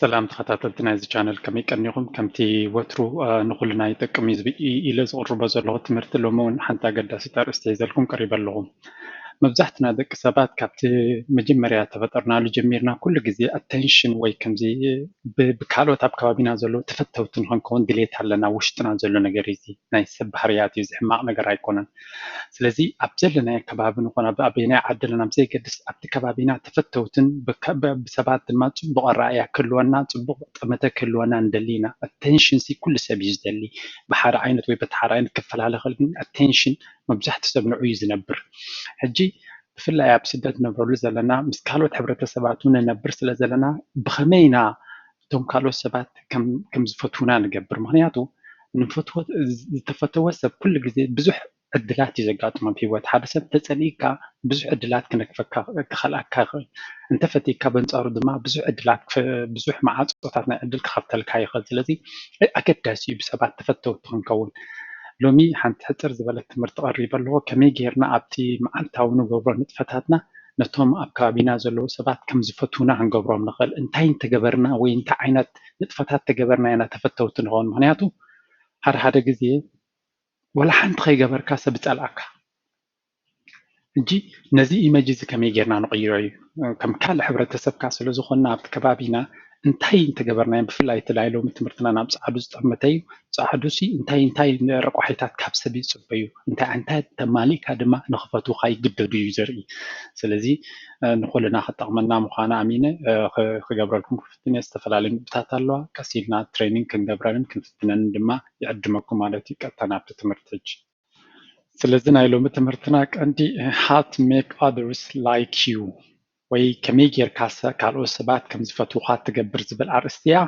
ሰላም ተኸታተልቲ ናይዚ ቻነል፣ ከመይ ቀኒኹም? ከምቲ ወትሩ ንኹልና ይጠቅም እዩ ኢለ ዝቕርቦ ዘለኹ ትምህርቲ ሎሚ እውን ሓንቲ ኣገዳሲት ኣርእስቲ ሒዘልኩም ቀሪበ ኣለኹ። መብዛሕትና ደቂ ሰባት ካብቲ መጀመርያ ተፈጠርናሉ ጀሚርና ኩሉ ግዜ ኣቴንሽን ወይ ከምዚ ብካልኦት ኣብ ከባቢና ዘለዉ ተፈተውቲ ንኽንከውን ድሌት ኣለና። ውሽጥና ዘሎ ነገር እዩ። እዚ ናይ ሰብ ባህርያት እዩ። እዚ ሕማቕ ነገር ኣይኮነን። ስለዚ ኣብ ዘለናዮ ከባቢ ንኾን ኣብ ኣበየናይ ዓዲ ኣለና ብዘይገድስ ኣብቲ ከባቢና ተፈተውትን ብሰባት ድማ ፅቡቕ ኣረኣያ ክህልወና፣ ፅቡቕ ጠመተ ክህልወና ንደሊ ኢና። ኣቴንሽን ሲ ኩሉ ሰብ እዩ ዝደሊ። ብሓደ ዓይነት ወይ በቲ ሓደ ዓይነት ክፈላለ ክእል፣ ግን ኣቴንሽን መብዛሕትኡ ሰብ ንዑ እዩ ዝነብር። ሕጂ ብፍላይ ኣብ ስደት ንነብረሉ ዘለና ምስ ካልኦት ሕብረተሰባት እውን ንነብር ስለ ዘለና ብኸመይ ኢና እቶም ካልኦት ሰባት ከም ዝፈትዉና ንገብር? ምክንያቱ ዝተፈተወ ሰብ ኩሉ ግዜ ብዙሕ ዕድላት እዩ ዘጋጥሞ ኣብ ህይወት። ሓደ ሰብ ተጸሊእካ ብዙሕ ዕድላት ክነክፈካ ክኸልኣካ ይኽእል። እንተፈቲካ በንጻሩ ድማ ብዙሕ ዕድላት ብዙሕ መዓጾታት ናይ ዕድል ክኸፍተልካ ይኽእል። ስለዚ ኣገዳሲ እዩ ብሰባት ተፈተውቲ ክንከውን። ሎሚ ሓንቲ ሕጽር ዝበለት ትምህርቲ ቀሪበ ኣለዎ። ከመይ ጌርና ኣብቲ መዓልታዊ ንገብሮ ንጥፈታትና ነቶም ኣብ ከባቢና ዘለዉ ሰባት ከም ዝፈትዉና ክንገብሮም ንኽእል። እንታይ እንተገበርና ወይ እንታይ ዓይነት ንጥፈታት ተገበርና ኢና ተፈተውቲ ንኸውን? ምክንያቱ ሓደ ሓደ ግዜ ወላ ሓንቲ ከይገበርካ ሰብ ይጸልኣካ። ሕጂ ነዚ ኢመጅ እዚ ከመይ ጌርና ንቕይሮ እዩ? ከም ካልእ ሕብረተሰብካ ስለ ዝኾንና ኣብቲ ከባቢና እንታይ እንተገበርናዮም፣ ብፍላይ እቲ ናይ ሎሚ ትምህርትና ናብ ጻዕዱ ዝጠመተ እዩ። ጻዕዱ ሲ እንታይ እንታይ ረቋሒታት ካብ ሰብ ይጽበዩ፣ እንታይ እንታይ ተማሊእካ ድማ ንኽፈትውካ ይግደዱ እዩ ዘርኢ። ስለዚ ንኹልና ክጠቕመና ምዃኑ ኣሚነ ክገብረልኩም ክፍትን እየ። ዝተፈላለዩ ምግብታት ኣለዋ። ቀስ ኢልና ትሬኒንግ ክንገብረንን ክንፍትነንን ድማ ይዕድመኩም ማለት እዩ። ቀጥታ ናብቲ ትምህርቲ ሕጂ። ስለዚ ናይ ሎሚ ትምህርትና ቀንዲ how to make others like you ወይ ከመይ ጌርካ ካልኦት ሰባት ከም ዝፈትውካ ትገብር ዝብል ኣርእስቲ እያ።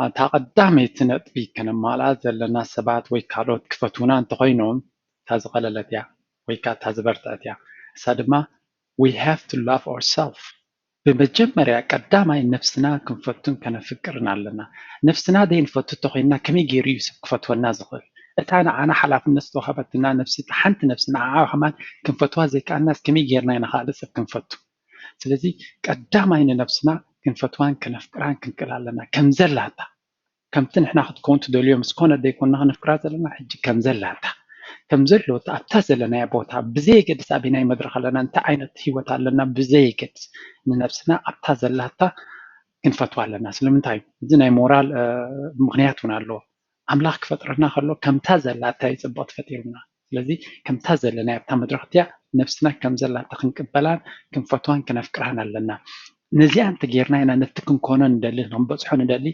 እታ ቀዳመይቲ ነጥቢ ከነማልኣ ዘለና ሰባት ወይ ካልኦት ክፈትውና እንተኮይኖም እታ ዝቐለለት እያ ወይ ከዓ እታ ዝበርትዐት እያ። እሳ ድማ we have to love ourselves። ብመጀመርያ ቀዳማይ ነፍስና ክንፈቱን ከነፍቅርን ኣለና። ነፍስና ዘይንፈቱ እንተኮይንና ከመይ ገይሩ እዩ ሰብ ክፈትወና ዝኽእል? እታ ንዓና ሓላፍነት ዝተዋሃበትና ነፍሲ፣ እታ ሓንቲ ነፍሲ ንዓኣ ከማን ክንፈትዋ ዘይከኣልናስ ከመይ ጌርና ኢና ካልእ ሰብ ክንፈቱ? ስለዚ ቀዳማይ ንነፍስና ክንፈትዋን ከነፍቅራን ክንክእል ኣለና። ከም ዘላታ ከምቲ ንሕና ክትከውን ትደልዮ ምስ ኮነ ዘይኮንና ከነፍቅራ ዘለና ሕጂ ከም ዘላታ ከም ዘሎ ኣብታ ዘለናያ ቦታ ብዘየገድስ ኣበይናይ መድረኽ ኣለና እንታይ ዓይነት ህይወት ኣለና ብዘየገድስ ንነብስና ኣብታ ዘላታ ክንፈትዋ ኣለና። ስለምንታይ እዚ ናይ ሞራል ምክንያት እውን ኣለዎ። ኣምላኽ ክፈጥረና ከሎ ከምታ ዘላታ እዩ ፅብቕቲ ፈጢሩና። ስለዚ ከምታ ዘለናያ ኣብታ መድረኽ እቲኣ ነብስና ከም ዘላታ ክንቅበላን ክንፈትዋን ክነፍቅራን ኣለና። ነዚኣ እንተጌርና ኢና ነቲ ክንኮኖ ንደሊ ክንበፅሖ ንደሊ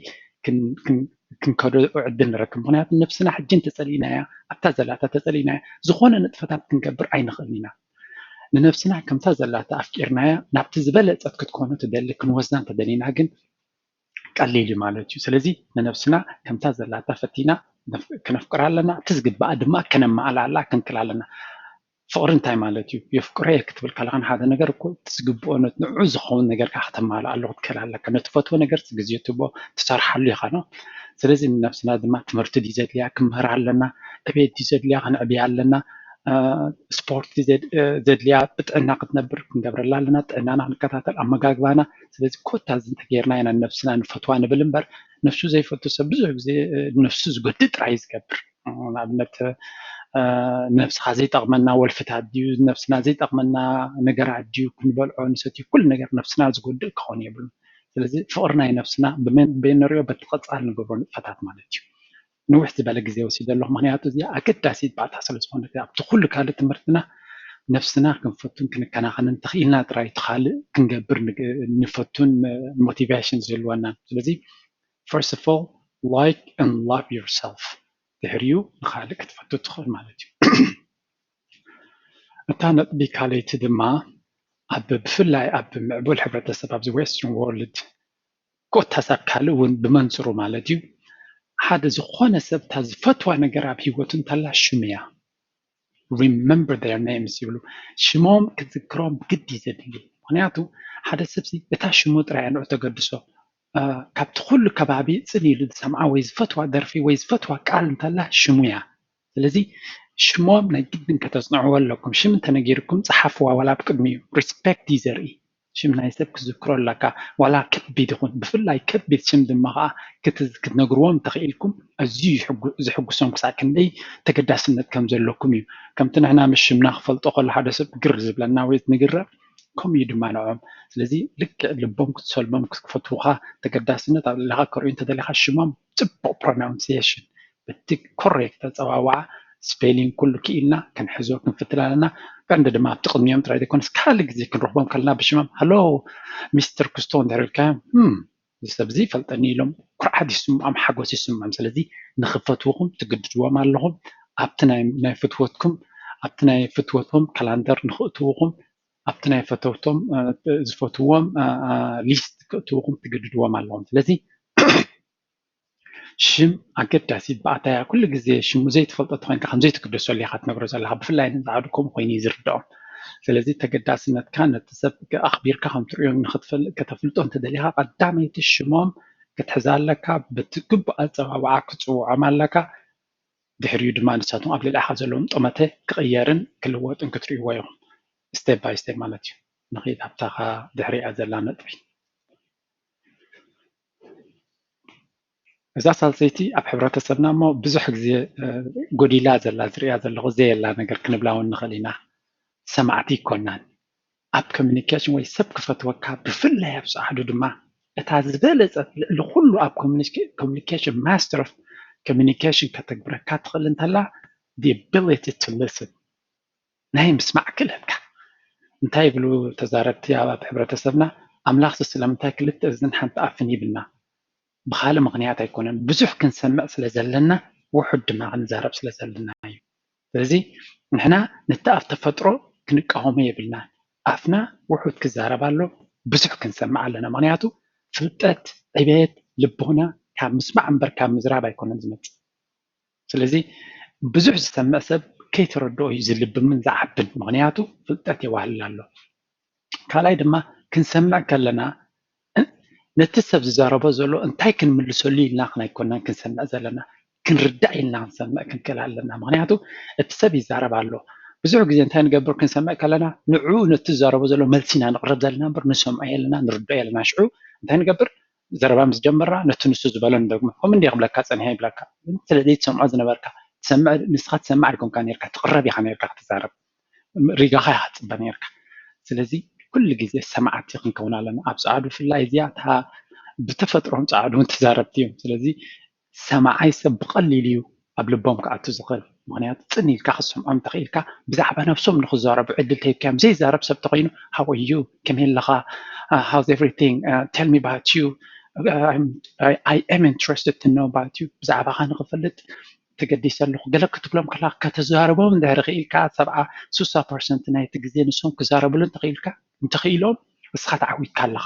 ክንከዶ ዕድል ንረክብ። ምክንያቱ ነብስና ሕጂ እንተፀሊእናያ ኣብታ ዘላታ ተፀሊእናያ ዝኾነ ንጥፈታት ክንገብር ኣይንኽእልን ኢና። ንነብስና ከምታ ዘላታ ኣፍቂርናያ ናብቲ ዝበለፀት ክትኮኖ ትደሊ ክንወስዳ እንተደሊና ግን ቀሊል እዩ ማለት እዩ። ስለዚ ንነብስና ከምታ ዘላታ ፈቲና ክነፍቅራ ኣለና። እቲ ዝግባኣ ድማ ከነማእላላ ክንክል ኣለና። ፍቕሪ እንታይ ማለት እዩ? የፍቅሮ እየ ክትብል ከለኻ ንሓደ ነገር እኮ እቲ ዝግብኦ ንዑ ዝኸውን ነገር ከዓ ከተማልኣሉ ክትክእል ኣለካ። ንትፈትዎ ነገር ግዜ ትቦ ትሰርሓሉ ኢኻ ነው። ስለዚ ንነብስና ድማ ትምህርቲ ድዩ ዘድልያ ክምህር ኣለና፣ ዕቤት ድዩ ዘድልያ ክንዕብያ ኣለና፣ ስፖርት ዘድልያ ብጥዕና ክትነብር ክንገብረላ ኣለና፣ ጥዕናና ክንከታተል፣ ኣመጋግባና። ስለዚ ኮታ እዚ እንተጌርና ኢና ንነብስና ንፈትዋ ንብል እምበር ነብሱ ዘይፈቱ ሰብ ብዙሕ ግዜ ነብሱ ዝጎድእ ጥራይ እዩ ዝገብር። ንኣብነት ነብስኻ ዘይጠቕመና ወልፍታት ድዩ ነብስና ዘይጠቕመና ነገራት ድዩ ክንበልዖ ንሰትዩ ኩሉ ነገር ነብስና ዝጎድእ ክኸውን የብሉ። ስለዚ ፍቕሪ ናይ ነብስና ብመን በየን ንሪኦ በቲ ቀፃል ንገብሮ ንጥፈታት ማለት እዩ። ንውሕ ዝበለ ግዜ ወሲደ ኣለኹ ምክንያቱ እዚ ኣገዳሲ ባእታ ስለ ዝኾነ ኣብቲ ኩሉ ካልእ ትምህርትና ነብስና ክንፈቱን ክንከናኸንን ተኽኢልና ጥራይ እቲ ካልእ ክንገብር ንፈቱን ሞቲቬሽን ዝህልወናን። ስለዚ first of all like and love yourself ድሕሪኡ ንኻልእ ክትፈቱ ትኽእል ማለት እዩ። እታ ነጥቢ ካልኣይቲ ድማ ኣብ ብፍላይ ኣብ ምዕቡል ሕብረተሰብ ኣብዚ western world ኮታስ ኣብ ካልእ እውን ብመንፅሩ ማለት እዩ ሓደ ዝኾነ ሰብ እታ ዝፈትዋ ነገር ኣብ ህይወቱ እንተላ ሽሙ እያ። Remember their names ይብሉ። ሽሞም ክትዝክሮም ግዲ እዩ ዘድሊ። ምክንያቱ ሓደ ሰብሲ እታ ሽሙ ጥራይ ንዑ ተገድሶ ካብቲ ኩሉ ከባቢ ፅን ኢሉ ዝሰምዓ ወይ ዝፈትዋ ደርፊ ወይ ዝፈትዋ ቃል እንተላ ሽሙ እያ። ስለዚ ሽሞም ናይ ግድን ከተፅንዕዎ ኣለኩም። ሽም እንተነጊርኩም ፀሓፍዋ ዋላ ኣብ ቅድሚኡ ሪስፔክት እዩ ዘርኢ። ሽም ናይ ሰብ ክትዝክሮ ኣለካ። ዋላ ከቢድ ይኹን፣ ብፍላይ ከቢድ ሽም ድማ ከዓ ክትነግርዎም እንተኽኢልኩም ኣዝዩ ዘሕጉሶም ክሳዕ ክንደይ ተገዳስነት ከም ዘለኩም እዩ። ከምቲ ንሕና ምስ ሽምና ክፈልጦ ከሎ ሓደ ሰብ ግር ዝብለና ወይ ንግረም፣ ከምኡ እዩ ድማ ንዕኦም። ስለዚ ልክዕ ልቦም ክትሰልሞም ክትፈትውካ ተገዳስነት ኣብ ልዕሌኻ ከርእዩ እንተደሊኻ ሽሞም ጽቡቕ ፕሮናውንሲየሽን በቲ ኮሬክት ኣጸዋውዓ ስፔሊንግ ኩሉ ክኢልና ክንሕዞ ክንፍትን ኣለና። ቀንዲ ድማ ኣብቲ ቅድሚኦም ጥራይ ዘይኮነስ ካልእ ግዜ ክንረኽቦም ከለና ብሽሞም ሃሎ ሚስተር ክስቶ እንድሕር ኢልካዮም ሰብ እዚ ይፈልጠኒ ኢሎም ኩርዓት ይስምዖም፣ ሓጎስ ይስምዖም። ስለዚ ንኽፈትውኹም ትግድድዎም ኣለኹም። ኣብቲ ናይ ፍትወትኩም ኣብቲ ናይ ፍትወቶም ካላንደር ንኽእትውኹም ኣብቲ ናይ ፈተውቶም ዝፈትዎም ሊስት ክእትውኹም ትግድድዎም ኣለኹም። ስለዚ ሽም ኣገዳሲ ባእታያ ኩሉ ግዜ ሽሙ ዘይትፈልጦ ተኮይንካ ከም ዘይትግደሰሉ ኢኻ ትነግሮ ዘለካ። ብፍላይ ንፃዕዱ ከምኡ ኮይኑ እዩ ዝርድኦም። ስለዚ ተገዳስነትካ ነቲ ሰብ ኣኽቢርካ ከም ትሪኦ ንክትፈልጥ ከተፍልጦ እንተደሊካ ቀዳመይቲ ሽሞም ክትሕዛ ኣለካ። በቲ ግቡእ ኣፀዋውዓ ክትፅውዖም ኣለካ። ድሕሪኡ ድማ ንሳቶም ኣብ ልዕሊኻ ዘለዎም ጠመተ ክቕየርን ክልወጥን ክትርእይዎ ኢኹም። ስቴፕ ባይ ስቴፕ ማለት እዩ። ንኽድ ኣብታ ድሕሪኣ ዘላ ነጥቢ። እዛ ሳልሰይቲ ኣብ ሕብረተሰብና እሞ ብዙሕ ግዜ ጎዲላ ዘላ ዝሪኣ ዘለኹ ዘየላ ነገር ክንብላ እውን ንኽእል ኢና። ሰማዕቲ ይኮናን ኣብ ኮሚኒኬሽን ወይ ሰብ ክፈትወካ ብፍላይ ኣብ ፃዕዱ ድማ እታ ዝበለፀት ልዕሊ ኩሉ ኣብ ኮሚኒኬሽን ማስተር ኦፍ ኮሚኒኬሽን ከተግብረካ ትኽእል እንተላ ability to listen ናይ ምስማዕ ክእለትካ እንታይ ይብሉ ተዛረብቲ ኣብ ሕብረተሰብና ኣምላኽ ስለምንታይ ክልተ እዝን ሓንቲ ኣፍን ይብልና ብካልእ ምክንያት ኣይኮነን ብዙሕ ክንሰምዕ ስለ ዘለና ውሑድ ድማ ክንዛረብ ስለ ዘለና እዩ ስለዚ ንሕና ነቲ ኣብ ተፈጥሮ ክንቃወሞ የብልና ኣፍና ውሑድ ክዛረብ ኣሎ ብዙሕ ክንሰምዕ ኣለና ምክንያቱ ፍልጠት ዕቤት ልቦና ካብ ምስማዕ እምበር ካብ ምዝራብ ኣይኮነን ዝመፅእ ስለዚ ብዙሕ ዝሰምዕ ሰብ ከይተረድኦ እዩ ዝልብምን ዝዓብን ምክንያቱ ፍልጠት የዋህልል ኣሎ ካልኣይ ድማ ክንሰምዕ ከለና ነቲ ሰብ ዝዛረቦ ዘሎ እንታይ ክንምልሰሉ ኢልና ኣይኮናን ክንሰምዕ ዘለና ክንርዳእ ኢልና ክንሰምዕ ክንክእል ኣለና ምክንያቱ እቲ ሰብ ይዛረብ ኣሎ ብዙሕ ግዜ እንታይ ንገብር ክንሰምዕ ከለና ንዕኡ ነቲ ዝዛረቦ ዘሎ መልሲ ኢና ንቕረብ ዘለና እምበር ንሰምዖ የለና ንርድኦ የለና ሽዑ እንታይ ንገብር ዘረባ ምስ ጀመርና ነቲ ንሱ ዝበሎ ንደግሞ ከም እንዲ ክብለካ ፀኒሐ ይብለካ ስለዚ ትሰምዖ ዝነበርካ ንስኻ ትሰምዕ ኣይኮንካ ነርካ ትቕረብ ኢኻ ነርካ ክትዛረብ ሪጋኻ ኢኻ ትፅበ ነርካ ስለዚ ኩሉ ግዜ ሰማዕቲ ክንከውን ኣለና ኣብ ፀዓዱ ብፍላይ እዚኣ እታ ብተፈጥሮም ፀዓዱ እውን ተዛረብቲ እዮም ስለዚ ሰማዓይ ሰብ ብቐሊል እዩ ኣብ ልቦም ክኣቱ ዝኽእል ምክንያቱ ፅን ኢልካ ክሰምዖም እንተኽኢልካ ብዛዕባ ነብሶም ንክዛረቡ ዕድል ተሂብካዮም ዘይዛረብ ሰብ ተኮይኑ how are you ከመይ ኣለኻ how's everything tell me about you I am interested to know about you ብዛዕባኻ ንክፈልጥ ተገዲሰ ኣለኹ ገለ ክትብሎም ከላ ከተዛርቦም እንድሕር ክኢልካ ሰብዓ ስሳ ፐርሰንት ናይቲ ግዜ ንሶም ክዛረብሉ እንተኽኢልካ እንተኽኢሎም እስኻ ተዓዊትካ ኣለኻ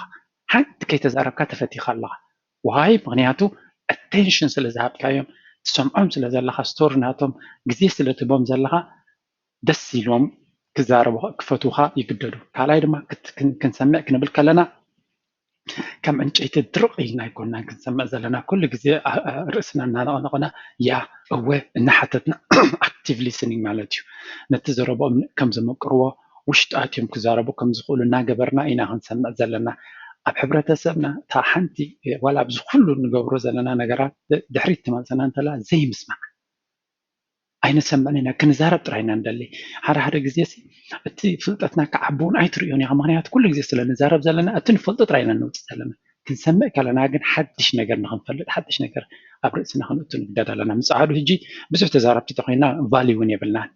ሓንቲ ከይተዛረብካ ተፈቲኻ ኣለኻ ዋይ ምክንያቱ ኣቴንሽን ስለ ዝሃብካዮም ትሰምዖም ስለ ዘለኻ ስቶሪ ናቶም ግዜ ስለ ትቦም ዘለኻ ደስ ኢሎም ክዛረቡ ክፈትውካ ይግደዱ ካልኣይ ድማ ክንሰምዕ ክንብል ከለና ከም ዕንጨይቲ ድርቕ ኢልና ኣይኮናን ክንሰምዕ ዘለና ኩሉ ግዜ ርእስና እናነቐነቕና ያ እወ እናሓተትና ኣክቲቭ ሊስኒንግ ማለት እዩ ነቲ ዘረብኦም ከም ዘመቅርዎ ውሽጢ ኣትዮም ክዛረቡ ከም ዝኽእሉ እናገበርና ኢና ክንሰምዕ ዘለና ኣብ ሕብረተሰብና እታ ሓንቲ ዋላ ኣብዚ ኩሉ ንገብሮ ዘለና ነገራት ድሕሪት ትመልሰና እንተላ ዘይምስማዕ ኣይንሰምዕን ኢና ክንዛረብ ጥራይ ኢና ንደሊ ሓደ ሓደ ግዜ እቲ ፍልጠትና ክዓቢ እውን ኣይትርእዮን ኢኻ ምክንያቱ ኩሉ ግዜ ስለ ንዛረብ ዘለና እቲ ንፈልጦ ጥራይ ኢና ንውፅእ ዘለና ክንሰምዕ ከለና ግን ሓድሽ ነገር ንክንፈልጥ ሓድሽ ነገር ኣብ ርእስና ክንእቱ ንግደድ ኣለና ምፅዓዱ ሕጂ ብዙሕ ተዛረብቲ ተኮይና ቫሊ እውን የብልናን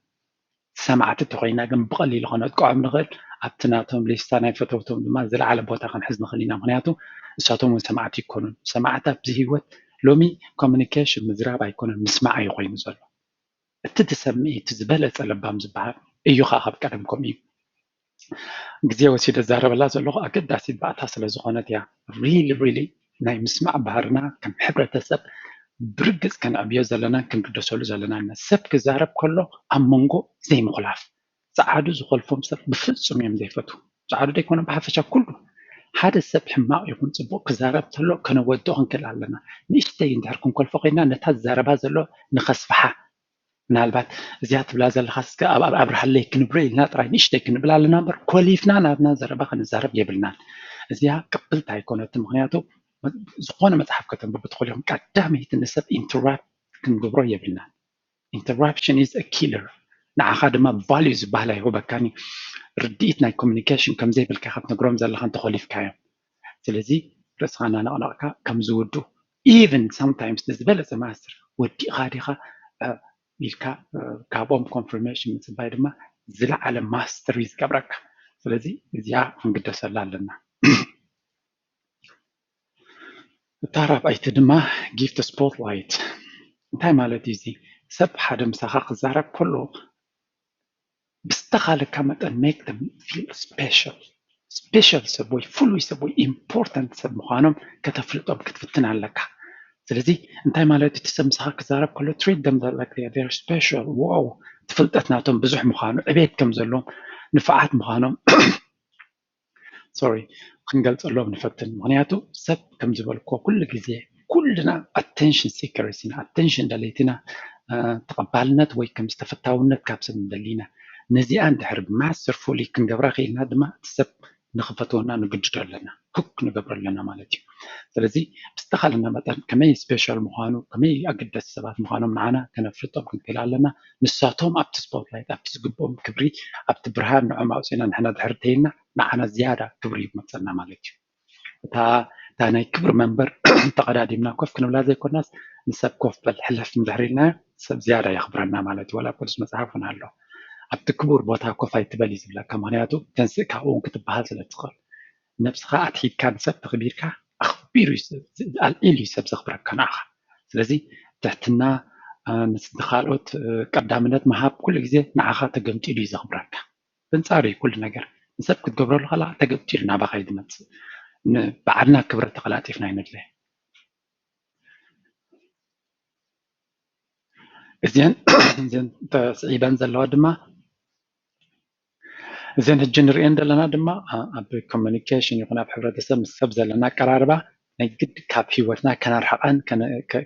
ሰማዕቲ ተኮይና ግን ብቐሊሉ ከነጥቅዖም ንኽእል ኣብቲ ናቶም ሊስታ ናይ ፈተውቶም ድማ ዝለዓለ ቦታ ክንሕዝ ንኽእል ኢና ምክንያቱ እሳቶም እውን ሰማዕቲ ይኮኑን ሰማዕቲ ኣብዚ ህይወት ሎሚ ኮሚኒኬሽን ምዝራብ ኣይኮነን ምስማዕ እዩ ኮይኑ ዘሎ እቲ ትሰምዒ እቲ ዝበለፀ ለባም ዝበሃል እዩ ከዓ ካብ ቀደም ከምኡ እዩ ግዜ ወሲደ ዛረበላ ዘለኹ ኣገዳሲ ባእታ ስለ ዝኾነት እያ really really ናይ ምስማዕ ባህርና ከም ሕብረተሰብ ብርግፅ ከነዕብዮ ዘለናን ክንግደሰሉ ዘለናን ሰብ ክዛረብ ከሎ ኣብ መንጎ ዘይምኹላፍ ፀዓዱ ዝኮልፎም ሰብ ብፍፁም እዮም ዘይፈትዉ ፀዓዱ ደይኮነ ብሓፈሻ ኩሉ ሓደ ሰብ ሕማቕ ይኹን ፅቡቕ ክዛረብ ተሎ ከነወድኦ ክንክእል ኣለና ንእሽተይ እንድሕር ክንኮልፎ ኮይና ነታ ዝዛረባ ዘሎ ንኸስፍሓ ምናልባት እዚኣ ትብላ ዘለኻ እስከ ኣብርሃለይ ክንብሎ ኢልና ጥራይ ንእሽተይ ክንብል ኣለና እምበር ኮሊፍና ናትና ዘረባ ክንዛረብ የብልናን። እዚኣ ቅብልቲ ኣይኮነትን። ምክንያቱ ዝኾነ መፅሓፍ ከተንብቡ ትኽእሉ ኢኹም። ቀዳመይቲ ንሰብ interrupt ክንገብሮ የብልናን። Interruption is a killer። ንዓኻ ድማ value ዝበሃል ኣይህበካን እዩ። ርድኢት ናይ communication ከምዘይብልካ ኢኻ ትነግሮም ዘለኻ እንተኾሊፍካዮም። ስለዚ ርእስኻ እናነቕነቕካ ከም ዝውዱ even sometimes ንዝበለፀ ማስተር ወዲእኻ ዲኻ ኢልካ ካብኦም confirmation ምፅባይ ድማ ዝለዓለ mastery ዝገብረካ። ስለዚ እዚኣ ክንግደሰላ ኣለና። እታ ራብዐይቲ ድማ give the spotlight። እንታይ ማለት እዩ እዚ? ሰብ ሓደ ምሳኻ ክዛረብ ከሎ ብዝተኻለካ መጠን make them feel special። special ሰብ ወይ ፍሉይ ሰብ ወይ important ሰብ ምዃኖም ከተፍልጦም ክትፍትን ኣለካ። ስለዚ እንታይ ማለት እቲ ሰብ ምሳኻ ክዛረብ ከሎ treat them like they're special። ዋው እቲ ፍልጠት ናቶም ብዙሕ ምዃኑ ዕቤት ከም ዘለዎም ንፍዓት ምዃኖም sorry ክንገልፀሎም ንፈትን። ምክንያቱ ሰብ ከም ዝበልኮ ኩሉ ግዜ ኩልና attention seekers ኢና፣ attention ደለይትና ተቐባልነት ወይ ከም ዝተፈታውነት ካብ ሰብ ንደሊና። ነዚኣ እንድሕር masterfully ክንገብራ ክኢልና ድማ እቲ ሰብ ንኽፈትወና ንግድዶ ኣለና፣ hook ንገብሮ ኣለና ማለት እዩ። ስለዚ ብዝተኻለና መጠን ከመይ special ምዃኑ ከመይ ኣገደስቲ ሰባት ምዃኖም ንዓና ከነፍልጦም ክንክእል ኣለና። ንሳቶም ኣብቲ spotlight ኣብቲ ዝግብኦም ክብሪ ኣብቲ ብርሃን ንዖም ኣውፅእና ንሕና ድሕር ተይልና ንዓና ዝያዳ ክብሪ ይመፀና ማለት እዩ። እታ እታ ናይ ክብሪ መንበር ተቐዳዲምና ኮፍ ክንብላ ዘይኮናስ ንሰብ ኮፍ በል ሕለፍ እንድሕር ኢልናዮ ሰብ ዝያዳ የኽብረና ማለት እዩ። ዋላ ቅዱስ መፅሓፍ እውን ኣሎ ኣብቲ ክቡር ቦታ ኮፍ ኣይትበል እዩ ዝብለካ። ምክንያቱ ተንስእ ካብኡ እውን ክትበሃል ስለ ትኽእል ነብስኻ ኣትሒትካ ንሰብ ተኽቢርካ ኣኽቢሩ ኣልዒሉ እዩ ሰብ ዘኽብረካ ንዓኻ። ስለዚ ትሕትና ምስ ንኻልኦት ቀዳምነት ምሃብ ኩሉ ግዜ ንዓኻ ተገምጢሉ እዩ ዘኽብረካ። ብንጻሩ እዩ ኩሉ ነገር ንሰብ ክትገብረሉ ከላ ተገምጢሉ ናባኻ እዩ ዝመፅእ። ንባዕልና ክብረት ተቐላጢፍና ኣይንድለየ። እዚን እዚን ተስዒበን ዘለዋ ድማ እዘን ሕጂ ንሪኤን ዘለና ድማ ኣብ communication ይኹን ኣብ ሕብረተሰብ ምስ ሰብ ዘለና ኣቀራርባ ናይ ግድ ካብ ህይወትና ከነርሕቐን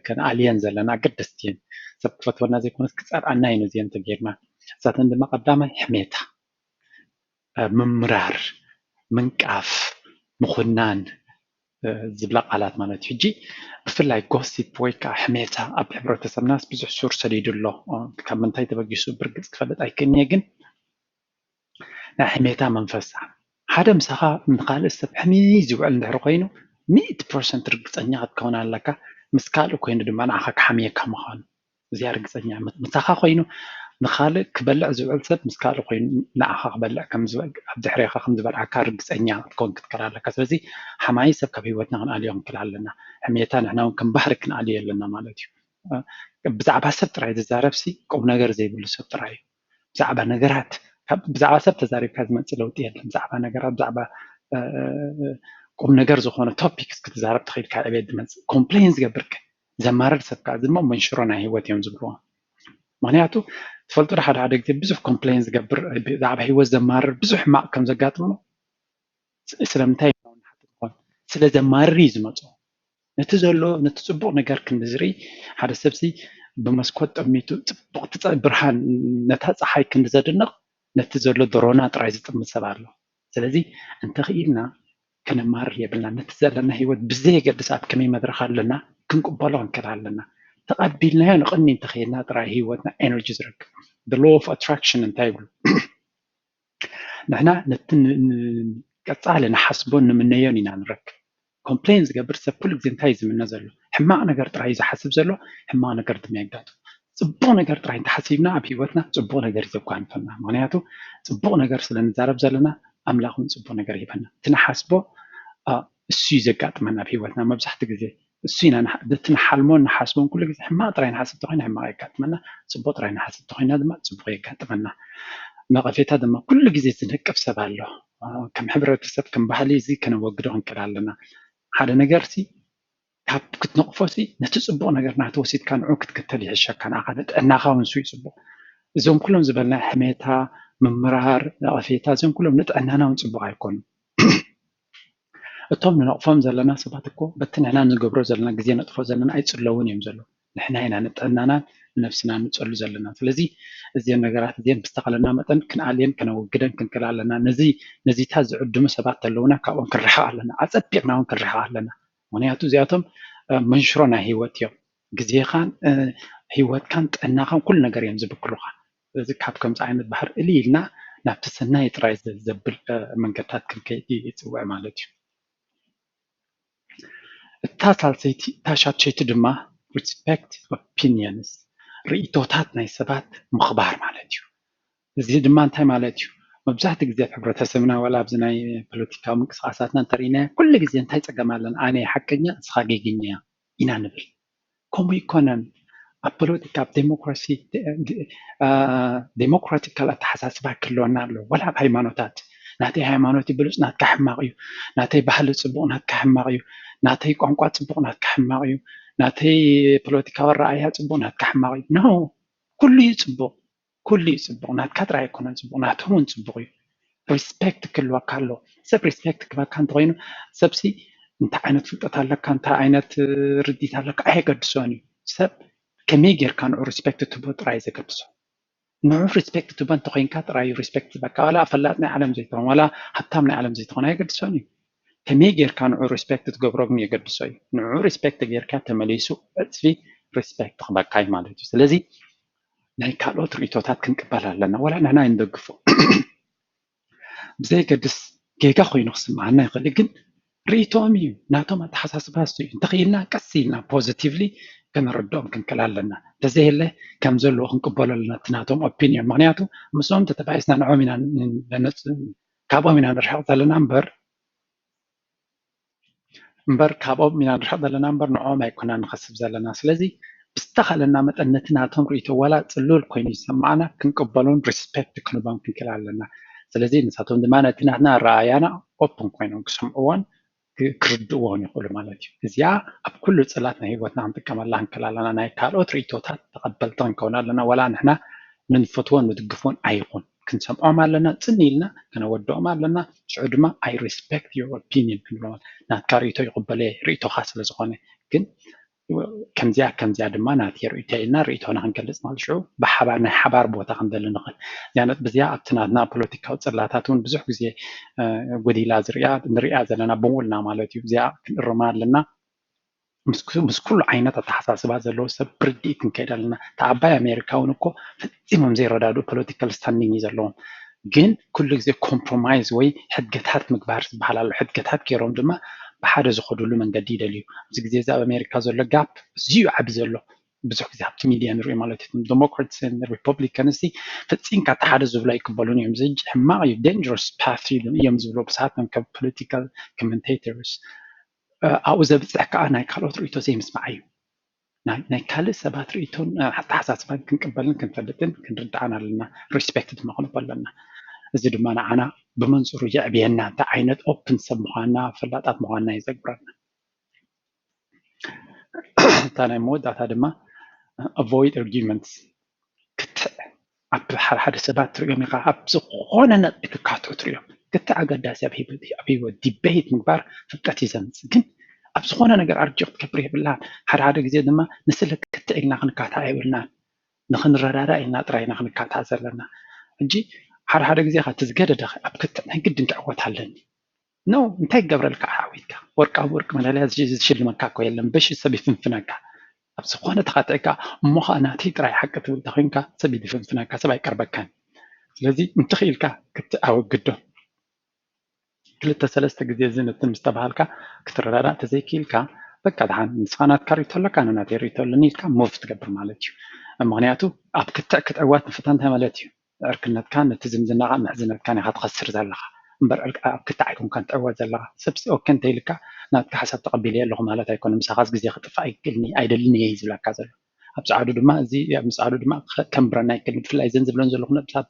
ከነኣልየን ዘለና ኣገደስቲ እየን። ሰብ ክፈትወና ዘይኮነስ ክፀልኣና እዩ ነዚአን ተገይርና። እሳተን ድማ ቀዳማይ ሕሜታ፣ ምምራር፣ ምንቃፍ፣ ምኹናን ዝብላ ቃላት ማለት እዩ። ሕጂ ብፍላይ gossip ወይ ከዓ ሕሜታ ኣብ ሕብረተሰብናስ ብዙሕ ሱር ሰዲዱ ኣሎ። ካብ ምንታይ ተበጊሱ ብርግፅ ክፈልጥ ኣይክእልንየ ግን ናይ ሕሜታ መንፈሳ ሓደ ምሳኻ ንካልእ ሰብ ሕምይ ዝውዕል እንድሕር ኮይኑ ሚእቲ ፐርሰንት ርግፀኛ ክትከውን ኣለካ። ምስ ካልእ ኮይኑ ድማ ንዓኻ ክሓምየካ ምዃኑ እዚኣ ርግፀኛ ምሳኻ ኮይኑ ንካልእ ክበልዕ ዝውዕል ሰብ ምስ ካልእ ኮይኑ ንዓኻ ክበልዕ ኣብ ድሕሬኻ ከም ዝበልዓካ ርግፀኛ ክትከውን ክትክእል ኣለካ። ስለዚ ሓማይ ሰብ ካብ ህይወትና ክንኣልዮ ክንክእል ኣለና። ሕሜታ ንሕና እውን ከም ባህሪ ክንኣልዮ ኣለና ማለት እዩ። ብዛዕባ ሰብ ጥራይ ዝዛረብ ሲ ቁም ነገር ዘይብሉ ሰብ ጥራይ እዩ። ብዛዕባ ነገራት ብዛዕባ ሰብ ተዛሪብካ ዝመፅእ ለውጢ የለን። ብዛዕባ ነገራት ብዛዕባ ቁም ነገር ዝኾነ topics ክትዛረብ ተኽኢልካ ዕቤት ዝመፅእ። complain ዝገብር ግን ዘማርር ሰብ ከዓ እዚ እሞ መንሽሮ ናይ ህይወት እዮም ዝብልዎ። ምክንያቱ ትፈልጡ ዶ ሓደ ሓደ ግዜ ብዙሕ complain ዝገብር ብዛዕባ ህይወት ዘማርር ብዙሕ ሕማቕ ከም ዘጋጥሞ ስለምንታይ ንሓትት ንኾን ስለ ዘማርር እዩ ዝመፅኦ። ነቲ ዘሎ ነቲ ፅቡቕ ነገር ክንዲ ዝርኢ ሓደ ሰብሲ ብመስኮት ጠሚቱ ፅቡቕ ብርሃን ነታ ፀሓይ ክንዲ ዘድንቕ ነቲ ዘሎ ደሮና ጥራይ ዝጥምት ሰብ ኣሎ። ስለዚ እንተኽኢልና ከነማርር የብልና። ነቲ ዘለና ህይወት ብዘየገድስ ኣብ ከመይ መድረኽ ኣለና ክንቅበሎ ክንክእል ኣለና። ተቐቢልናዮ ንቕድሚ እንተኸይድና ጥራይ ህይወትና energy ዝረክብ። The law of attraction እንታይ ይብሉ? ንሕና ነቲ ቀፃሊ ንሓስቦን ንምነዮን ኢና ንረክብ። complain ዝገብር ሰብ ኩሉ ግዜ እንታይ እዩ ዝምነ ዘሎ? ሕማቕ ነገር ጥራይ እዩ ዝሓስብ ዘሎ። ሕማቕ ነገር ድማ የጋጥም። ፅቡቕ ነገር ጥራይ እንተሓሲብና ኣብ ህይወትና ፅቡቕ ነገር እዩ ዘጓንፈና። ምክንያቱ ፅቡቕ ነገር ስለ ንዛረብ ዘለና ኣምላኽ እውን ፅቡቕ ነገር ይበና። እቲ ንሓስቦ እሱ እዩ ዘጋጥመና ኣብ ህይወትና መብዛሕትኡ ግዜ እሱ ኢና ነቲ ንሓልሞን ንሓስቦን ኩሉ ግዜ ሕማቕ ጥራይ ንሓስብ ተኮይና ሕማቕ የጋጥመና፣ ፅቡቅ ጥራይ ንሓስብ ተኮይና ድማ ፅቡቅ የጋጥመና። ነቐፌታ ድማ ኩሉ ግዜ ዝነቅፍ ሰብ ኣሎ። ከም ሕብረተሰብ ከም ባህሊ እዚ ከነወግዶ ክንክእል ኣለና። ሓደ ነገር ሲ ካብ ክትነቕፎ ሲ ነቲ ፅቡቅ ነገር ናተ ወሲድካ ንዑ ክትክተል ይሕሸካ፣ ንዓኻ ንጥዕናኻ እውን ሱ እዩ ፅቡቅ። እዞም ኩሎም ዝበልና ሕሜታ፣ ምምራር፣ ነቐፌታ እዚኦም ኩሎም ንጥዕናና እውን ፅቡቅ ኣይኮኑን። እቶም ንነቕፎም ዘለና ሰባት እኮ በቲ ንሕና ንገብሮ ዘለና ግዜ ነጥፎ ዘለና ኣይፅለውን እዮም ዘለዉ። ንሕና ኢና ንጥዕናናን ንነብስና ንፀሉ ዘለና። ስለዚ እዚን ነገራት እዚን ብዝተኻለና መጠን ክንኣልየን ከነወግደን ክንክእል ኣለና። ነዚ ነዚታት ዝዕድሙ ሰባት ተለውና ካብኦም ክንርሕቕ ኣለና። ኣፀቢቕና እውን ክንርሕቕ ኣለና። ምክንያቱ እዚኣቶም መንሽሮ ናይ ህይወት እዮም። ግዜኻን ህይወትካን ጥዕናኻን ኩሉ ነገር እዮም ዝብክሉኻ። ስለዚ ካብ ከምዚ ዓይነት ባህር እልይ ኢልና ናብቲ ሰናይ ጥራይ ዘብል መንገድታት ክንከይድ ይፅውዕ ማለት እዩ። እታ ሳልሰይቲ እታ ሻድሸይቲ ድማ respect opinions፣ ርእይቶታት ናይ ሰባት ምኽባር ማለት እዩ። እዚ ድማ እንታይ ማለት እዩ? መብዛሕትኡ ግዜ ኣብ ሕብረተሰብና ዋላ ኣብዚ ናይ ፖለቲካዊ ምንቅስቃሳትና እንተርኢናዮ ኩሉ ግዜ እንታይ ፀገም ኣለና? ኣነ ሓቀኛ ንስኻ ጌግኛ ኢና ንብል። ከምኡ ይኮነን። ኣብ ፖለቲካ ኣብ ዴሞክራሲ ዴሞክራቲካል ኣተሓሳስባ ክህልወና ኣለዎ። ዋላ ኣብ ሃይማኖታት ናተይ ሃይማኖት ብሉፅ ናትካ ሕማቕ እዩ፣ ናተይ ባህሊ ፅቡቕ ናትካ ሕማቕ እዩ፣ ናተይ ቋንቋ ፅቡቕ ናትካ ሕማቕ እዩ፣ ናተይ ፖለቲካዊ ኣረኣእያ ፅቡቕ ናትካ ሕማቕ እዩ። ኖ፣ ኩሉ እዩ ፅቡቕ፣ ኩሉ እዩ ፅቡቕ። ናትካ ጥራይ ኣይኮነን ፅቡቕ፣ ናቶም እውን ፅቡቕ እዩ። ሪስፔክት ክህልወካ ኣለዎ። ሰብ ሪስፔክት ክህበካ እንተኮይኑ ሰብሲ እንታይ ዓይነት ፍልጠት ኣለካ እንታይ ዓይነት ርዲት ኣለካ ኣየገድሶን እዩ። ሰብ ከመይ ጌርካ ንዑ ሪስፔክት ትህቦ ጥራይ ዘገድሶ። ንዑ ሪስፔክት ትህቦ እንተኮይንካ ጥራይ እዩ ሪስፔክት ዝህበካ። ዋላ ፈላጥ ናይ ዓለም ዘይትኾን ዋላ ሃብታም ናይ ዓለም ዘይትኾን ኣየገድሶን እዩ። ከመይ ጌርካ ንዑ ሪስፔክት ትገብሮ ግን የገድሶ እዩ። ንዑ ሪስፔክት ጌርካ ተመሊሱ ዕፅፊ ሪስፔክት ክህበካ እዩ ማለት እዩ። ስለዚ ናይ ካልኦት ርእይቶታት ክንቅበል ኣለና። ዋላ ንሕና ኣይንደግፎ ብዘየገድስ ጌጋ ኮይኑ ክስምዓና ይኽእል እዩ፣ ግን ርእይቶኦም እዩ፣ ናቶም ኣተሓሳስባ እሱ እዩ። እንተኽኢልና ቀስ ኢልና ፖዚቲቭሊ ከነረድኦም ክንክእል ኣለና። እንተዘየለ ከም ዘለዎ ክንቅበሎ ኣለና እቲ ናቶም ኦፒንዮን። ምክንያቱ ምስኦም ተተባኢስና ንዕኦም ኢና ነነጽ- ካብኦም ኢና ንርሕቕ ዘለና እምበር እምበር ካብኦም ኢና ንርሕቕ ዘለና እምበር ንዕኦም ኣይኮናን ንኸስብ ዘለና። ስለዚ ብዝተኻለና መጠን ነቲ ናቶም ርእይቶ ዋላ ጽሉል ኮይኑ ይሰማዓና ክንቅበሎን ሪስፔክት ክንቦም ክንክእል ኣለና። ስለዚ ንሳቶም ድማ ነቲ ናትና ኣረኣእያና ኦፕን ኮይኖም ክሰምዕዎን ክርድእዎን ይኽእሉ ማለት እዩ። እዚኣ ኣብ ኩሉ ጽላት ናይ ህይወትና ክንጥቀመላ ክንክእል ኣለና። ናይ ካልኦት ርእይቶታት ተቐበልቲ ክንከውን ኣለና። ዋላ ንሕና ንንፈትዎን ንድግፎን ኣይኹን ክንሰምዖም ኣለና፣ ጽን ኢልና ከነወድኦም ኣለና። ሽዑ ድማ I respect your opinion ክንብሎም ናትካ ርእይቶ ይቕበሎ እየ ርእይቶኻ ስለ ዝኾነ፣ ግን ከምዚኣ ከምዚኣ ድማ ናተይ ርእይቶ ኢልና ርእይቶና ክንገልጽ ማለት ሽዑ ብሓባር ናይ ሓባር ቦታ ክንደሊ ንኽእል። እዚኣ ነጥቢ እዚኣ ኣብቲ ናትና ፖለቲካዊ ጽላታት እውን ብዙሕ ግዜ ጎዲላ ዝሪኣ ንሪኣ ዘለና ብምሉና ማለት እዩ። እዚኣ ክንእርማ ኣለና። ምስ ኩሉ ዓይነት ኣተሓሳስባ ዘለዎ ሰብ ብርድኢት ክንከይድ ኣለና። እታ ዓባይ ኣሜሪካ እውን እኮ ፈፂሞም ዘይረዳድኡ ፖለቲካል ስታንዲንግ እዩ ዘለዎም። ግን ኩሉ ግዜ ኮምፕሮማይዝ ወይ ሕድገታት ምግባር ዝበሃል ኣሎ። ሕድገታት ገይሮም ድማ ብሓደ ዝኸዱሉ መንገዲ ይደልዩ። ኣብዚ ግዜ እዚ ኣብ ኣሜሪካ ዘሎ ጋፕ እዚዩ ዓቢ ዘሎ። ብዙሕ ግዜ ኣብቲ ሚድያ ንሪኦ ማለት እዩ። ዴሞክራትስ ሪፐብሊካንስ ፈፂምካ እቲ ሓደ ዝብሎ ኣይቅበሉን እዮም። እዚ ሕማቕ እዩ፣ ዴንጀረስ ፓት እዮም ዝብሉ ብሰዓት ከም ፖለቲካል ኮመንቴተርስ ኣብኡ ዘብፅሕ ከዓ ናይ ካልኦት ርእይቶ ዘይምስማዕ እዩ። ናይ ካልእ ሰባት ርእይቶን ኣተሓሳስባን ክንቅበልን ክንፈልጥን ክንርዳኣን ኣለና። ሪስፔክት ድማ ክንቦ ኣለና። እዚ ድማ ንዓና ብመንፅሩ የዕብየና። እንታይ ዓይነት ኦፕን ሰብ ምዃንና ፈላጣት ምዃንና እዩ ዘግብረና። እታ ናይ መወዳእታ ድማ avoid arguments ክትዕ ኣብ ሓደ ሓደ ሰባት ትሪኦም ኢኻ ኣብ ዝኾነ ነጥቢ ክካትዑ ትሪኦም ክትዕ ኣገዳሲ ኣብ ህይወት ዲቤት ምግባር ፍልጠት እዩ ዘምፅእ ግን ኣብ ዝኾነ ነገር ኣርጅ ክትገብር የብልናን ሓደ ሓደ ግዜ ድማ ንስለ ክትዕ ኢልና ክንካታዕ የብልናን ንክንረዳዳ ኢልና ጥራይ ኢና ክንካታዕ ዘለና ሕጂ ሓደ ሓደ ግዜ እቲ ዝገደደ ኣብ ክትዕ ናይ ግድን ክዕወት ኣለኒ ኖ እንታይ ክገብረልካ ዓዊትካ ወርቃዊ ወርቂ መዳልያ ዝሽልመካ እኮ የለን በሺ ሰብ ይፍንፍነካ ኣብ ዝኾነ ተኻትዕካ እሞ ከዓ ናተይ ጥራይ ሓቂ ትብል ተኮይንካ ሰብ ይፍንፍነካ ሰብ ኣይቀርበካን ስለዚ እንትኽኢልካ ክትኣወግዶ ክልተ ሰለስተ ግዜ እዚ ነቲ ምስ ተባሃልካ ክትረዳዳእ ተዘይክኢልካ በቃ ድሓን ንስኻ ናትካ ርእቶ ኣለካ ኣነ ናተይ ርእቶ ኣለኒ ኢልካ ሞቭ ትገብር ማለት እዩ ምክንያቱ ኣብ ክትዕ ክትዕወት ንፍታ እንታይ ማለት እዩ ዕርክነትካን ነቲ ዝምድናኻ ምሕዝነትካን ኢኻ ትኸስር ዘለኻ እምበር ኣብ ክትዕ ኣይኮንካን ትዕወት ዘለኻ ሰብሲ ኦኬ እንተኢልካ ናትካ ሓሳብ ተቐቢለየ ኣለኹ ማለት ኣይኮነ ምሳኻስ ግዜ ክጥፋእ ኣይክእልኒ ኣይደልን እየ ዝብለካ ዘሎ ኣብ ፃዕዱ ድማ እዚ ኣብ ምፅዓዱ ድማ ከንብረና ኣይክእልን ብፍላይ ዘን ዝብለን ዘለኹ ነብሳት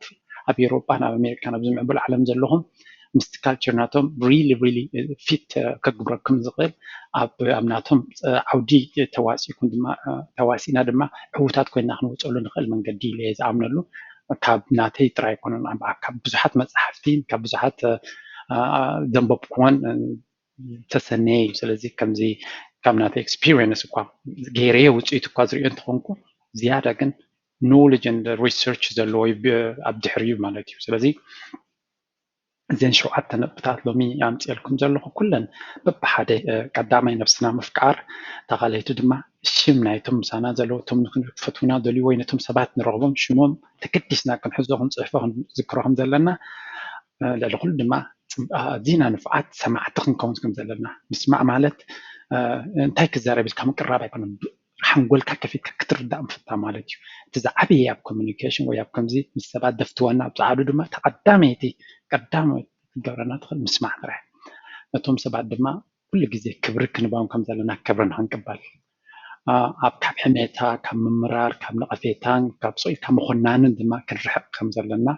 ኣብ ኤሮጳን ኣብ ኣሜሪካን ኣብዚ ምዕቡል ዓለም ዘለኹም ምስቲ ካልቸር ናቶም ሪሊ ሪሊ ፊት ከግብረኩም ዝኽእል ኣብ ናቶም ዓውዲ ተዋሲእኩም ድማ ተዋሲእና ድማ ዕዉታት ኮይና ክንወፀሉ ንኽእል መንገዲ ኢለ እየ ዝኣምነሉ ካብ ናተይ ጥራይ ኣይኮነን ካብ ብዙሓት መፅሓፍቲ ካብ ብዙሓት ዘንበብኩዎን ዝተሰነየ እዩ ስለዚ ከምዚ ካብ ናተይ experience እኳ ገይረዮ ውፅኢት እኳ ዝሪኦ እንተኾንኩ ዝያዳ ግን knowledge and research ዘለዎ እዩ ኣብ ድሕሪኡ ማለት እዩ። ስለዚ እዘን ሸውዓተ ነጥብታት ሎሚ ኣምፅኤልኩም ዘለኹ ኩለን በብሓደ ቀዳማይ ነብስና ምፍቃር፣ ተኻለይቲ ድማ ሽም ናይቶም ምሳና ዘለዉ እቶም ንክፈትውና ደልዩ ወይ ነቶም ሰባት ንረኽቦም ሽሞም ተገዲስና ክንሕዞ ክንፅሕፎ ክንዝክሮ ከም ዘለና፣ ልዕሊ ኩሉ ድማ ኣዚና ንፉዓት ሰማዕቲ ክንከውን ከም ዘለና። ምስማዕ ማለት እንታይ ክዛረብ ኢልካ ምቅራብ ኣይኮነን፣ ሓንጎልካ ከፊትካ ክትርዳእ ምፍታ ማለት እዩ። እቲ ዝዓበየ ኣብ communication ወይ ኣብ ከምዚ ምስ ሰባት ደፍትወና ኣብ ፃዕዱ ድማ ተቐዳመይቲ ቀዳመ ክትገብረና ትኽእል ምስማዕ ጥራሕ። ነቶም ሰባት ድማ ኩሉ ግዜ ክብሪ ክንባም ከም ዘለና ክብሪ ንክንቅበል ኣብ ካብ ሕሜታ ካብ ምምራር ካብ ነቐፌታን ካብ ስቕ ኢልካ ምኹናንን ድማ ክንርሕቕ ከም ዘለና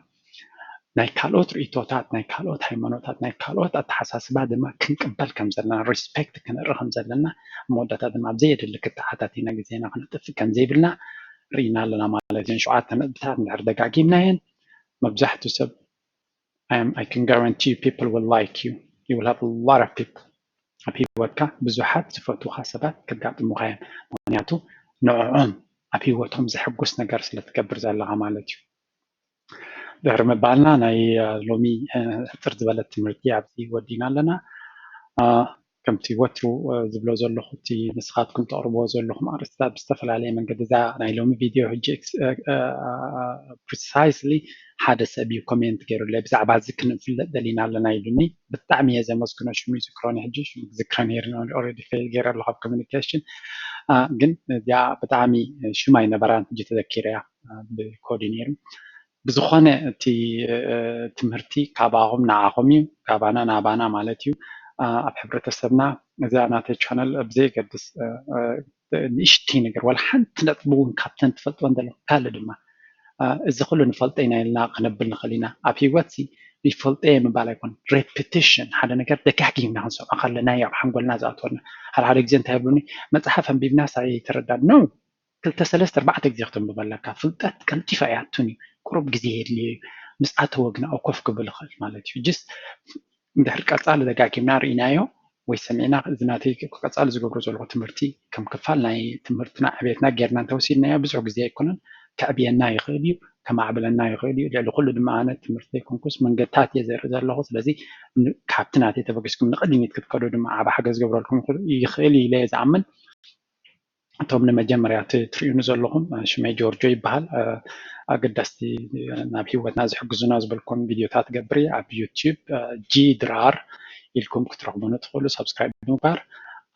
ናይ ካልኦት ርእቶታት ናይ ካልኦት ሃይማኖታት ናይ ካልኦት ኣተሓሳስባ ድማ ክንቅበል ከም ዘለና respect ክንርኢ ከም ዘለና መወዳእታ ድማ ኣብ ዘየድሊ ክተዓታቲና ግዜና ክነጥፍእ ከም ዘይብልና ርኢና ኣለና ማለት እየን። ሸውዓተ ነጥብታት እንድሕር ደጋጊምናየን መብዛሕትኡ ሰብ I can guarantee you people will like you. You will have a lot of people ኣብ ህይወትካ ብዙሓት ዝፈትውካ ሰባት ከጋጥሙካ እዮም። ምክንያቱ ንዕኦም ኣብ ህይወቶም ዘሐጉስ ነገር ስለትገብር ዘለካ ማለት እዩ። ድሕሪ ምባልና ናይ ሎሚ ሕፅር ዝበለት ትምህርቲ ኣብዚ ወዲና ኣለና። ከምቲ ወትሩ ዝብሎ ዘለኹ እቲ ንስኻትኩም ተቕርብዎ ዘለኹም ኣርእስትታት ብዝተፈላለየ መንገዲ እዛ ናይ ሎሚ ቪድዮ ሕጂ precisely ሓደ ሰብ እዩ comment ገይሩለይ ብዛዕባ እዚ ክንፍለጥ ደሊና ኣለና ኢሉኒ። ብጣዕሚ እየ ዘመስግኖ። ሽሙ ይዝክሮን ሕጂ ሽሙ ክዝክረ ነይሩ already fail ገይረ ኣለኹ ኣብ communication ግን እዚኣ ብጣዕሚ ሽም ኣይነበራን ሕጂ ተዘኪረ እያ ብኮዲ ነይሩ። ብዝኾነ እቲ ትምህርቲ ካባኹም ንዓኹም እዩ፣ ካባና ናባና ማለት እዩ። ኣብ ሕብረተሰብና እዛ ናተይ ቻነል ብዘየገድስ ንእሽተይ ነገር ዋላ ሓንቲ ነጥቢ እውን ካብተን ትፈልጥወን ዘለኹም ካልእ ድማ እዚ ኩሉ ንፈልጦ ኢና ኢልና ክነብል ንኽእል ኢና። ኣብ ህይወት ይፈልጦ እየ ምባል ኣይኮን repetition ሓደ ነገር ደጋጊምና ክንሰምዖ ከለና እዩ ኣብ ሓንጎልና ዝኣትወና። ሓደ ሓደ ግዜ እንታይ ይብሉኒ መፅሓፍ ኣንቢብናስ ኣይተረዳን ነው ክልተ ሰለስተ ኣርባዕተ ግዜ ክተንብቦ ኣለካ። ፍልጠት ቀልጢፋ ኣይኣቱን እዩ፣ ቁሩብ ግዜ የድልዮ እዩ። ምስ ኣተወ ግና ኮፍ ክብል ይኽእል ማለት እዩ። ጅስ እንድሕር ቀፃሊ ደጋጊምና ርኢናዮ ወይ ሰሚዕና፣ እዚ ናተይ ቀፃሊ ዝገብሮ ዘለኹ ትምህርቲ ከም ክፋል ናይ ትምህርትና ዕቤትና ጌርና እንተወሲድናዮ ብዙሕ ግዜ ኣይኮነን፣ ከዕብየና ይኽእል እዩ፣ ከማዕብለና ይኽእል እዩ። ልዕሊ ኩሉ ድማ ኣነ ትምህርቲ ዘይኮንኩስ መንገድታት እየ ዘርኢ ዘለኹ። ስለዚ ካብቲ ናተይ ተበጊስኩም ንቕድሚት ክትከዱ ድማ ዓቢ ሓገዝ ዝገብረልኩም ይኽእል እዩ ኢለ እየ ዝኣምን። እቶም ንመጀመርያ ትርእዩኒ ዘለኹም ሽመይ ጆርጆ ይበሃል። ኣገዳስቲ ናብ ህይወትና ዝሕግዙና ዝበልኩም ቪድዮታት ገብር ኣብ ዩቲዩብ ጂ ድራር ኢልኩም ክትረኽቡኒ ትኽእሉ። ሳብስክራይብ ብምግባር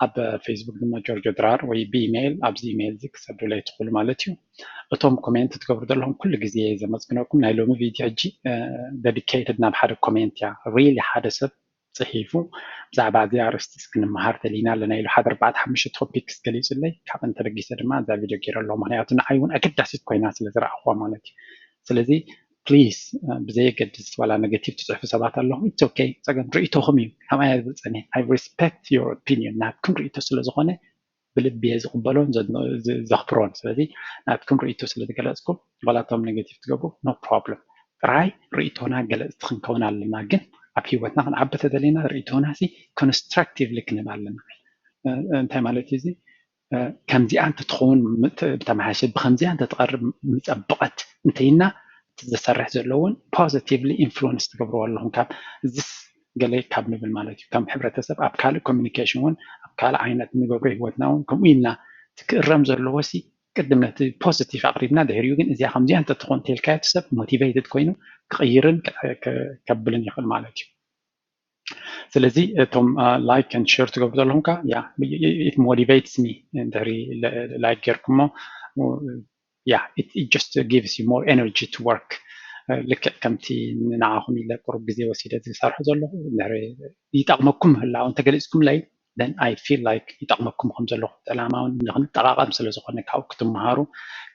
ኣብ ፌስቡክ ድማ ጆርጆ ድራር ወይ ብኢሜይል ኣብዚ ኢሜይል እዚ ክሰዱለይ ትኽእሉ ማለት እዩ። እቶም ኮሜንት ትገብሩ ዘለኹም ኩሉ ግዜ ዘመስግነኩም። ናይ ሎሚ ቪድዮ ሕጂ dedicated ናብ ሓደ ኮሜንት እያ። ሪሊ ሓደ ሰብ ፅሒፉ ብዛዕባ እዚ ኣርእስቲ ክንመሃር ደሊና ኣለና ኢሉ ሓደ ኣርባዕተ ሓሙሽተ ቶፒክስ ገሊፁለይ። ካብአን ተበጊሰ ድማ እዛ ቪድዮ ገይረ ኣለኹ። ምክንያቱ ንዓይ እውን ኣገዳሲት ኮይና ስለ ዝረኣኽዋ ማለት እዩ። ስለዚ ፕሊዝ ብዘየገድስ ዋላ ኔጌቲቭ ትፅሕፉ ሰባት ኣለኹም it's okay ፀገም ርእይቶኹም እዩ። ከምኣ እየ ዝብል ፀኒሐ I respect your opinion ናትኩም ርእይቶ ስለ ዝኾነ ብልቢ እየ ዝቕበሎን ዘኽብሮን። ስለዚ ናትኩም ርእይቶ ስለ ዝገለፅኩም ዋላ እቶም ኔጌቲቭ ትገብሩ no problem። ጥራይ ርእይቶና ገለፅቲ ክንከውን ኣለና። ግን ኣብ ህይወትና ክንዓቢ ተደሊና ርእይቶና ሲ ኮንስትራክቲቭሊ ክንህብ ኣለና። እንታይ ማለት እዩ እዚ? ከምዚኣ እንተትኸውን ተመሓሸ ብከምዚኣ እንተትቐርብ ምፀበቐት እንተይና እቲ ዘሰርሕ ዘለውን ፖዚቲቭሊ ኢንፍሉንስ ትገብርዎ ኣለኹም ካብ እዚስ ገለ ካብ ንብል ማለት እዩ። ከም ሕብረተሰብ ኣብ ካልእ ኮሚኒኬሽን እውን ኣብ ካልእ ዓይነት ንገብሮ ህይወትና እውን ከምኡ ኢልና እቲ ክእረም ዘለዎ ሲ ቅድም ነቲ ፖዚቲቭ ኣቕሪብና ድሕሪኡ ግን እዚኣ ከምዚኣ እንተትኾን ተልካዮ እቲ ሰብ ሞቲቬትድ ኮይኑ ክቕይርን ከብልን ይኽእል ማለት እዩ። ስለዚ እቶም like and share ትገብሩ ዘለኹም ከ yeah it motivates me እንድሕሪ like ጌርኩሞ yeah it just gives you more energy to work ልክዕ ከምቲ ንዓኹም ኢለ ቁሩብ ግዜ ወሲደ ዝሰርሖ ዘለኹ እንድሕሪ ይጠቕመኩም ምህላው እንተገሊፅኩምለይ then I feel like ይጠቕመኩም ከም ዘለኹ ዕላማ እውን ንክንጠቓቐም ስለ ዝኾነ ካብኡ ክትመሃሩ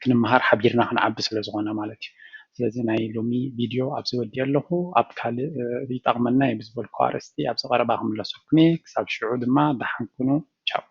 ክንመሃር ሓቢርና ክንዓቢ ስለ ዝኾነ ማለት እዩ። ስለዚ ናይ ሎሚ ቪድዮ ኣብዚ ወዲኦ ኣለኹ። ኣብ ካልእ ይጠቕመና እዩ ብዝበልኩ ኣርእስቲ ኣብዚ ቀረባ ክምለሰኩም እየ። ክሳብ ሽዑ ድማ ደሓን ኩኑ። ቻው።